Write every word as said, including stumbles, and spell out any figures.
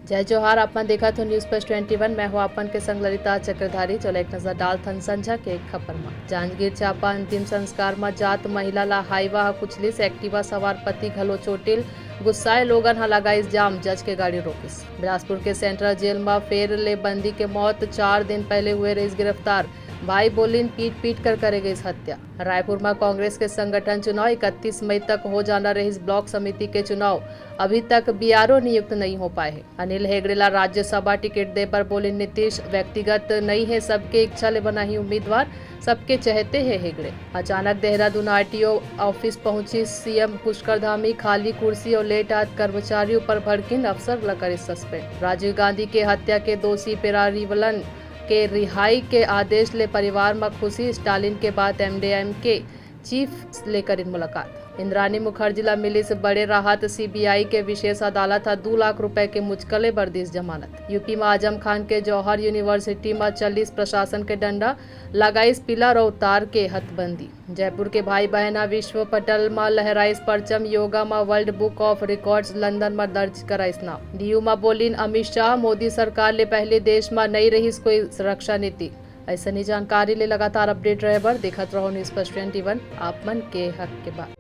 जय जोहार, आप मन देखत हो News First ट्वेंटी वन। मैं हूं आप मन के संग ललिता चक्रधारी। चलो एक नजर डालथन संझा के खबर म। जांजगीर चांपा अंतिम संस्कार म जात महिला ला हाईवा ह कुचलिस, Activa सवार पति घलो चोटिल, गुस्साए लोगन ह लगाइस जाम, जज के गाड़ी रोकिस। बिलासपुर के सेंट्रल जेल म फेर ले बंदी के मौत, चार दिन पहले हुए रहिस गिरफ्तार, भाई बोलिन पीट पीट कर करे गइस हत्या। रायपुर म कांग्रेस के संगठन चुनाव, इकतीस मई तक हो जाना रहिस ब्लॉक समिति के चुनाव, अभी तक बीआरओ नियुक्त नहीं हो पाए हे। अनिल हेगड़े ला राज्यसभा टिकट दे बर बोलिन नीतीश, व्यक्तिगत नई हे, सबके इच्छा ले बनाही उम्मीदवार, सबके चहेते हे हेगड़े। अचानक देहरादून आरटीओ ऑफिस पहुंची सीएम पुष्कर धामी, खाली कुर्सी और लेट आत कर्मचारी ऊपर भड़किन, अफसर ला करे सस्पेंड। राजीव गांधी के हत्या के दोषी पेरारीवलन के रिहाई के आदेश ले परिवार म खुशी, स्टालिन के बाद एमडीएम के चीफ ले करिन मुलाकात। इंद्राणी मुखर्जी ला मिलिस बड़े राहत, सीबीआई के विशेष अदालत ह दू लाख रुपए के मुचकले बर दिस जमानत। यूपी म आजम खान के जौहर यूनिवर्सिटी म चलिस प्रशासन के डंडा, लगाइस पिलर अउ तार के हथबंदी। जयपुर के भाई बहन ह विश्व पटल म लहराइस परचम, योगा म world book of records London म दर्ज कराइस नाम। डीयू म बोलिन अमित शाह, मोदी सरकार ले पहले देश म नइ रहिस कोई रक्षा नीति। अइसने जानकारी ले लगातार अपडेट रहे बर देखत रहो News First ट्वेंटी वन, आप मन के हक के बात।